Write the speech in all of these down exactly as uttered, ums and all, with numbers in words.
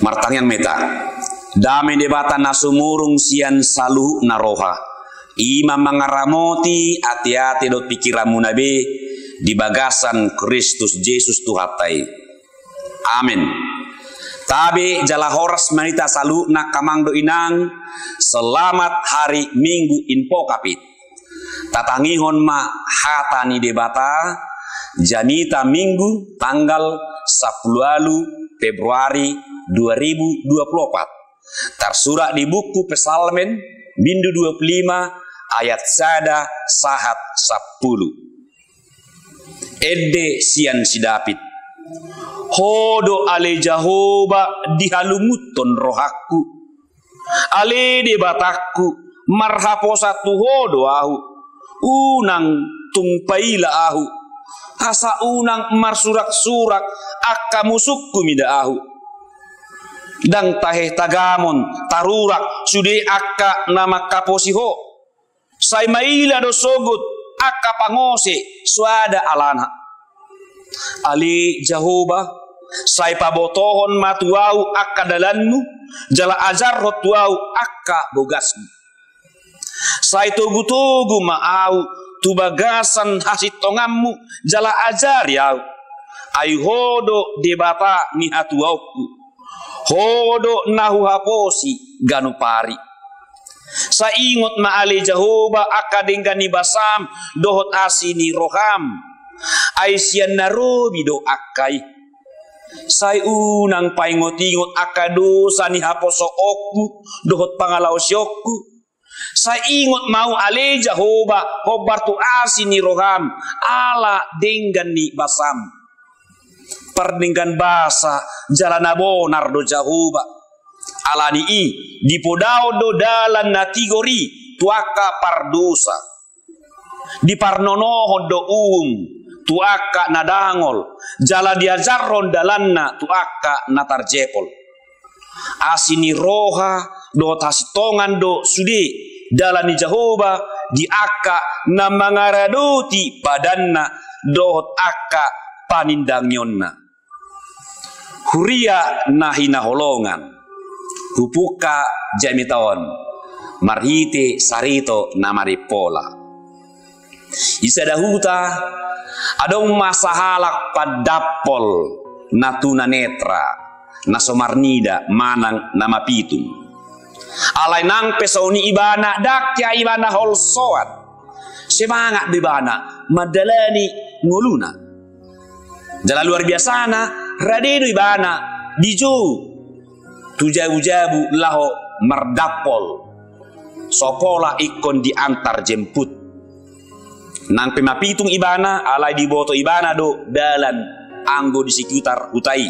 Martangiang ma hita. Dame ni Debata na sumurung sian saluhutna roha, i ma mangaramoti ateate dohot pingkiranmuna be di bagasan Kristus Jesus Tuhanta i. Amen. Tabe jala horas ma hita saluhutna angka amang dohot inang. Selamat hari Minggu Invocavit. Tatangihon ma hata ni Debata, jamita Minggu tanggal sampulu ualu Februari dua ribu dua pulu opat. Tarsurat di buku Psalmen, bindu dua pulu lima, ayat sada sahat sampulu. Ende sian si David. Ho do ale Jahowa dihalungunhon rohangku. Ale Debatangku, marhaposan tu Ho do ahu. Unang tung paila ahu, asa unang marsuraksurak angka musungku mida ahu. Ndang tahe tagamon tarurak sude angka na manghaposi Ho. Sai maila do sogot angka pangose soada alana. Ale Jahowa, sai pabotohon ma tu ahu angka dalanmu, jala ajarhon tu ahu angka bogasmu. Sai togutogu ma ahu tu bagasan hasintonganmu, jala ajari ahu. Ai Ho do Debata ni hatuaonku. Ho do na huhaposi ganup ari. Sai ingot ma ale Jahowa angka denggan ni basam dohot asi ni roham. Ai sian na robi do angka i. Sai unang paingotingot angka dosa ni haposoonku dohot pangalaosionku. Sai ingot ma ahu ale Jahowa, hombar tu asi ni roham, ala denggan ni basam. Pardenggan basa jala na bonar do Jahowa. Ala ni i, dipodaon do dalan na tigor i tu angka pardosa. Diparnonohon do uhum tu angka na dangol, jala diajarhon dalanna tu angka na tarjepol. Asi ni roha dohot hasintongan do sude dalan ni Jahowa di angka na mangaradoti padanna dohot angka panindangionna. Huria na hinaholongan, hupungka jamita on marhite sarito na marimpola. Di sada huta, adong ma sahalak pandampol na tunanetra, na so marnida manang na mapitung. Alai nang pe songon i ibana, ndang hea ibana holsoan. Semangat do ibana mandalani ngoluna. Jala luar biasana, rade do ibana dijou tu jabujabu laho mardampol. So pola ingkon diantar jemput. Nang pe mapitung ibana, alai diboto ibana do dalan anggo di sekitar huta i.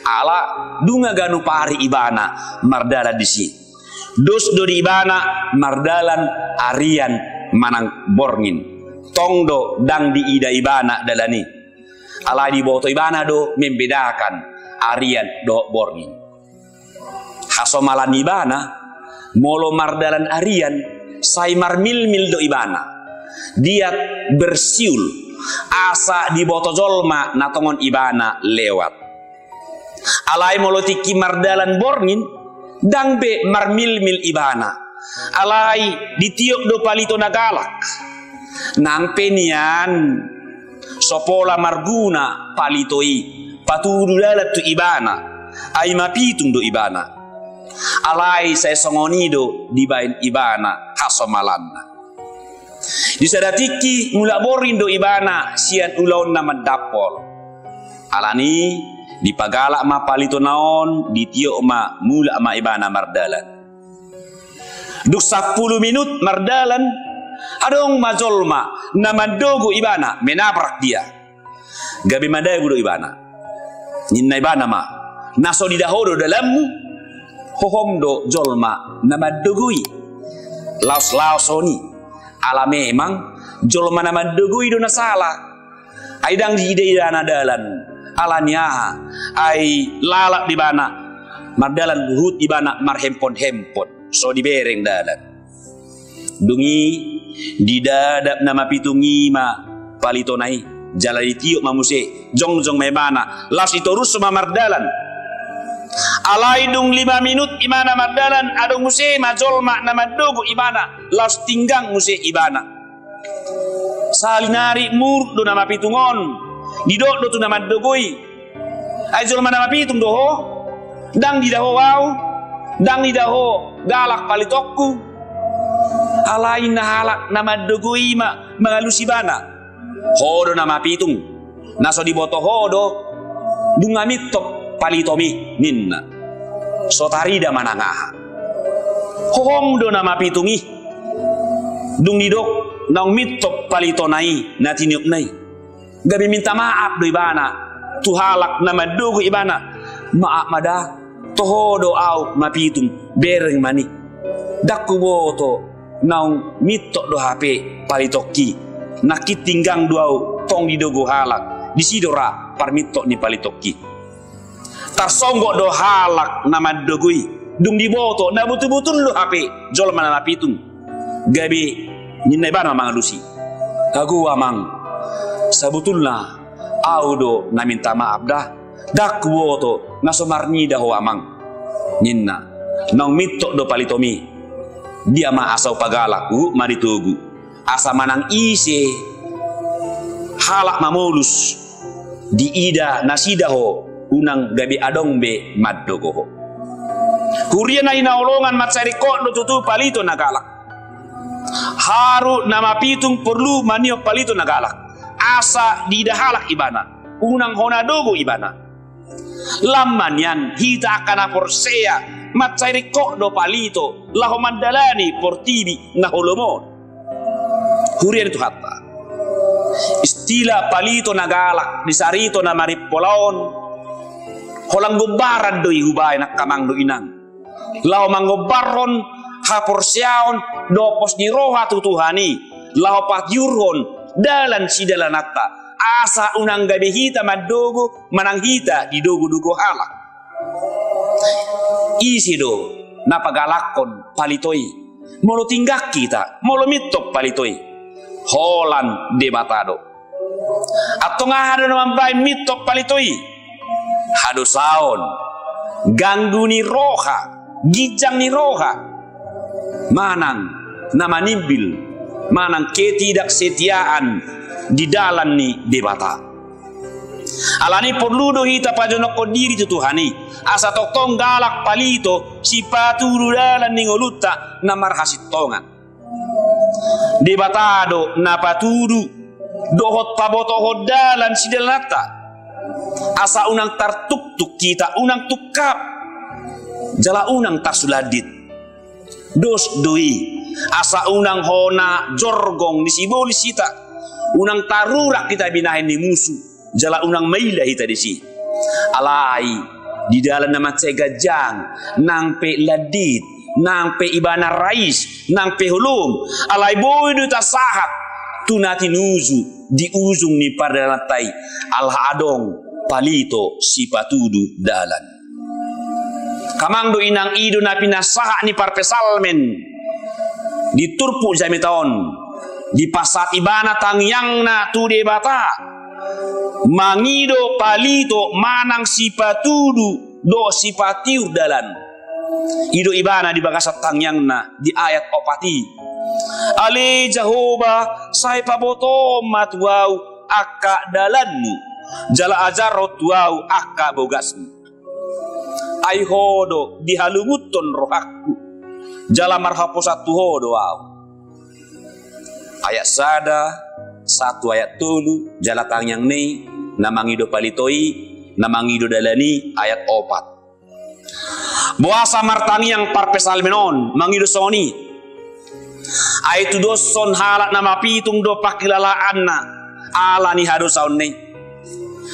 Ala nunga ganup ari ibana mardalan disi. Dos do di ibana mardalan arian manang borngin. Tong do ndang diida ibana dalan i. Alai diboto ibana do membedakan arian dohot borngin. Hasomalan ibana, molo mardalan arian, sai marmilmil do ibana. Diat bersiul, asa diboto jolma na tongon ibana lewat. Alai molo tingki mardalan borngin, ndang be marmilmil ibana. Alai ditiop do palito na galak. Nang pe nian so pola marguna palito i patudu dalan tu ibana, ai mapitung do ibana. Alai sai songon i do dibaen ibana hasomalanna. Di sada tingki mulak borngin do ibana sian ulaonna mandampol. Ala ni i dipagalak ma palitona on, ditiop ma, mulak ma ibana mardalan. Dung sampulu minut mardalan, adong ma jolma na mandogo ibana, menabrak dia. Gabe madabu do ibana. Ninna ibana ma, na so diida ho do dalanmu? Hohom do jolma na mandogoi. Laoslaos songon i. Ala memang jolma na mandogoi do na sala. Ai ndang diida ibana dalan. Ala ni aha? Ai lalap do ibana mardalan, huhut ibana marhempon-hempon. So dibereng dalan. Dung i didadap na mapitung i ma palitona i, jala ditiop ma muse, jongjong ma ibana, laos ditorushon ma mardalan. Alai dung lima minut ibana mardalan, adong muse ma jolma na mandogo ibana, laos tinggang muse ibana. Salinari muruk do na mapitung on, didok do tu na mandogo i: Ai jolma na mapitung do ho? Ndang diida ho ahu, ndang diida ho galak palitongku. Alai na halak na mandogo i ma mangalusi ibana: Ho do na mapitung, na so diboto ho do, dung nga mintop palitomi, ninna. So tarida manang aha. Hohom do na mapitung i, dung didok naung mintop palitona i na tiniopna i. Gabe minta maaf do ibana tu halak na mandogo ibana: Maaf ma da, toho do ahu mapitung, bereng ma ni. Ndang huboto naung mintop do hape palitongki. Nangkin tinggang do ahu, tong didogo halak, disi do ra parmintop ni palitongki. Tarsonggot do halak na mandogo i, dung diboto na botul-botul do hape jolma na mapitung. Gabe ninna ibana mangalusi: Ago amang, sabotulna ahu do na minta maaf da, ndang huboto na so marnida ho amang, ninna. Naung mintop do palitomi, dia ma asa hupagalak, huhut ma ditogu, asa manang ise halak mamolus, diida nasida ho, unang gabe adong be mandogo ho. Huria na hinaholongan, mansai ringkot do tutu palito na galak. Haru na mapitung porlu maniop palito na galak, asa diida halak ibana, unang hona dogo ibana. Lam ma nian hita angka na porsea, mansai ringkot do palito laho mandalani portibi na holom on. Huria ni Tuhanta, istilah palito na galak di sarito na marimpola on, holan gombaran do i hubaen angka amang dohot inang, laho manggombarhon haporseaon dohot pos ni roha tu Tuhan i, laho patiurhon dalan sidalananta, asa unang gabe hita mandogo manang hita didogodogo halak. Ise do na pagalakhon palito i molo tinggang hita, molo mintop palito i? Holan Debata do. Antong aha do na mambaen mintop palito i? Hadosaon, ganggu ni roha, ginjang ni roha, manang na manimbil, manang ketidaksetiaan di dalan ni Debata. Alani porlu do hita pajonokhon diri tu Tuhan i, asa tongtong galak palito sipatudu dalan ni ngolunta na marhasintongan. Debata do na patudu dohot pabotohon dalan sidalananta, asa unang tartuktuk hita, unang tungkap, jala unang tarsulandit. Dos do i, asa unang hona jorgong ni sibolis hita, unang tarurak hita binahen ni musu, jala unang maila hita disi. Alai di dalan na mansai ganjang, nang pe landit, nang pe ibana rais, nang pe holom, alai boi do hita sahat tu na tinuju di ujung ni pardalananta i, ala adong palito sipatudu dalan. Angka amang dohot inang, i do na pinasahat ni parpsalmen di turpuk jamita on, dipasahat ibana tangiangna tu Debata mangido palito manang sipatudu dohot sipatiur dalan. I do ibana di bagasan tangiangna di ayat opat i: Ale Jahowa, sai pabotohon ma tu ahu angka dalanmu, jala ajarhon tu ahu angka bogasmu. Ai Ho do dihalungunhon rohangku, jala marhaposan tu Ho do ahu. Ayat sada sahat tu ayat tolu, jala tangiangna i na mangido palito i, na mangido dalan i, ayat opat. Boasa martangiang parpsalmen on mangido songon i? Ai tudoshon halak na mapitung do panghilalaanna ala ni hadosaonna i.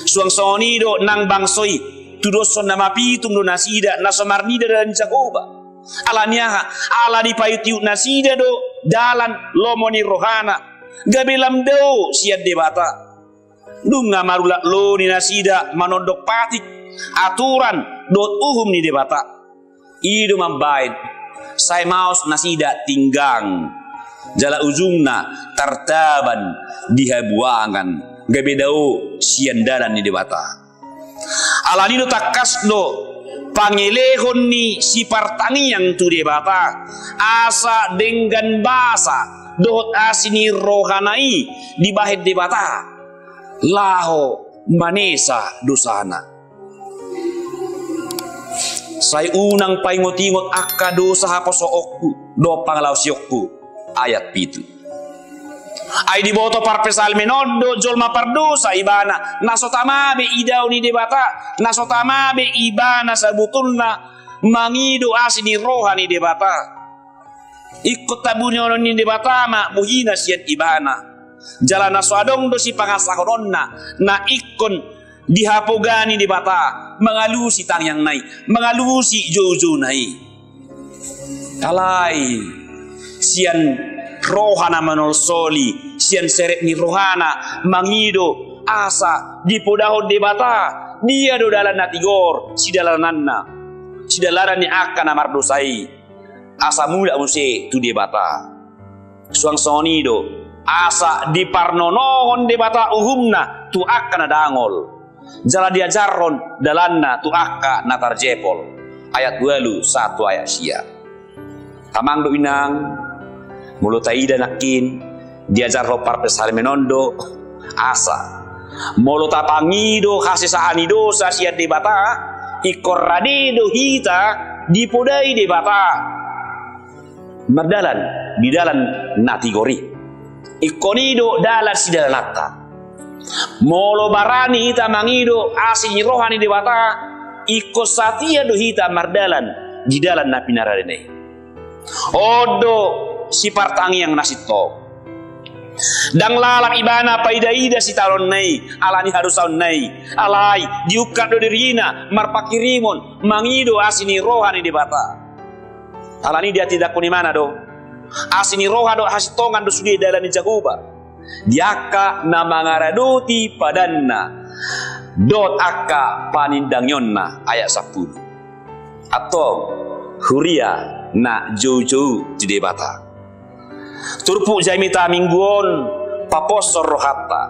Suang songon i do nang bangso i, tudoshon na mapitung do nasida na so marnida dalan ni Jahowa. Ala ni aha? Ala dipaihuthihut nasida do dalan lomo ni rohana, gabe lam dao sian Debata. Nunga marulak loni nasida manondok patik, aturan dohot uhum ni Debata. I do mambaen sai maos nasida tinggang, jala ujungna tartaban di habuangan, gabe dao sian dalan ni Debata. Alani do tangkas do pangelehon ni sipartangiang tu Debata, asa denggan basa dohot asi ni rohana i dibahen Debata laho manesa dosana. Sai unang paingot-ingot angka dosa haposoonku dohot pangalaosionku. Ayat pitu. Ai diboto parpsalmen on do jolma pardosa ibana, na so tama be idaon ni Debata, na so tama be ibana sabotulna mangido asi ni roha ni Debata. Ingkon tabunionon ni Debata ma bohina sian ibana. Jala na so adong do sipangasahononna, na ingkon dihapoga ni Debata mangalusi tangiangna i, mangalusi joujouna i. Alai sian roha na manolsoli, sian serep ni rohana mangido asa dipodahon Debata, dia do dalan na tigor, sidalananna, sidalanan ni angka na mardosa i, asa mulak muse tu Debata. Suang songon i do, asa diparnonohon Debata uhumna tu angka na dangol, jala diajarhon dalanna tu angka na tarjepol. Ayat ualu sahat tu ayat sia. Amang dohot inang, molo taida nangkin, diajarhon parpsalmen on do, asa molo tapangido hasesaan ni dosa sian Debata, ingkon rade do hita dipodai Debata mardalan di dalan na tigor i. Ingkon i do dalan sidalananta. Molo barani hita mangido asi ni roha ni Debata, ingkon satia do hita mardalan di dalan na pinaradena i. On do sipartangiang na sintong. Ndang lalap ibana paida-ida sitaononna i ala ni hadosaonna i, alai diungkap do dirina marpanghirimon mangido asi ni roha ni Debata. Alani i dihatindangkon ibana do, asi ni roha dohot hasintongan do sude dalan ni Jahowa di angka na mangaradoti padanna dohot angka panindangionna. Ayat sampulu. Antong huria na joujou tu Debata. Turpuk jamita minggu on paposhon rohanta.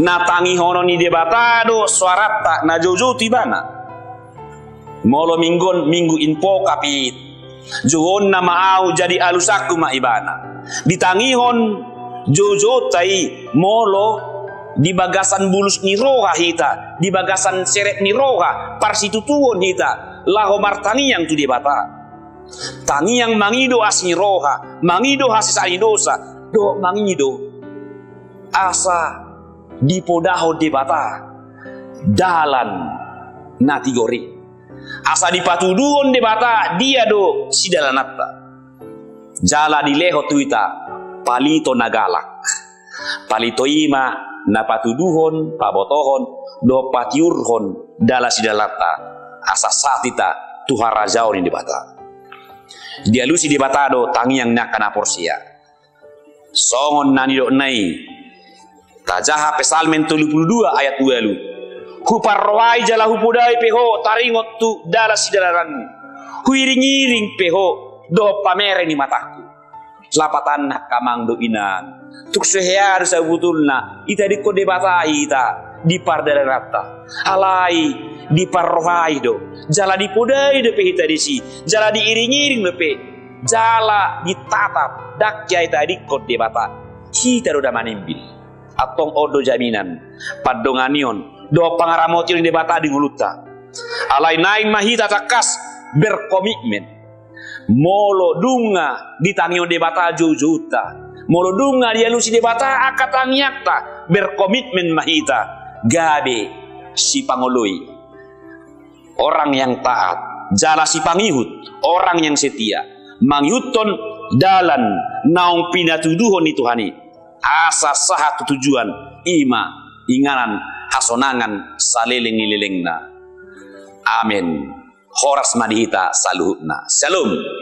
Na tangihonon ni Debata do soaranta na joujou tu ibana. Molo minggu on minggu invocavit, jouonna ma ahu, jadi alusanku ma ibana. Ditangihon joujounta i molo di bagasan bulus ni roha hita, di bagasan serep ni roha, parsitutuon hita laho martangiang tu Debata. Tangiang mangido asi ni roha, mangido hasesaan ni dosa, dohot mangido asa dipodahon Debata dalan na tigor i. Asa dipatuduhon Debata dia do sidalananta. Jala dilehon tu hita palito na galak. Palito i ma na patuduhon, pabotohon dohot patiurhon dalan sidalananta, asa sahat hita tu harajaon ni Debata. Dialusi Debata do tangiang ni angka na porsea. Songon na nidokna i, tajaha Psalmen tolu pulu dua ayat ualu: Huparrohai jala hupodai pe ho taringot tu dalan sidalananmu. Huiring-iring pe ho dohot pamereng ni matangku. Lapatanna, amang dohot inang, tung so hea do sabotulna ditadingkon Debata hita di pardalananta. Alai diparrohai do jala dipodai dope hita disi, jala diiring-iring dope, jala ditatap, ndang hea ditadingkon Debata. Hita do na manimbil. Antong on do jaminan pandonganion dohot pangaramotion ni Debata di ngolunta. Alai naeng ma hita tangkas berkomitmen. Molo dung ditangihon Debata joujounta, molo dung dialusi Debata angka tangiangta, berkomitmen ma hita gabe sipangoloi, orang yang taat, jala sipangihut, orang yang setia, mangihuthon dalan naung pinatuduhon ni Tuhan i, asa sahat tu tujuan, i ma inganan hasonangan saleleng ni lelengna. Amen. Horas ma di hita saluhutna. Syalom.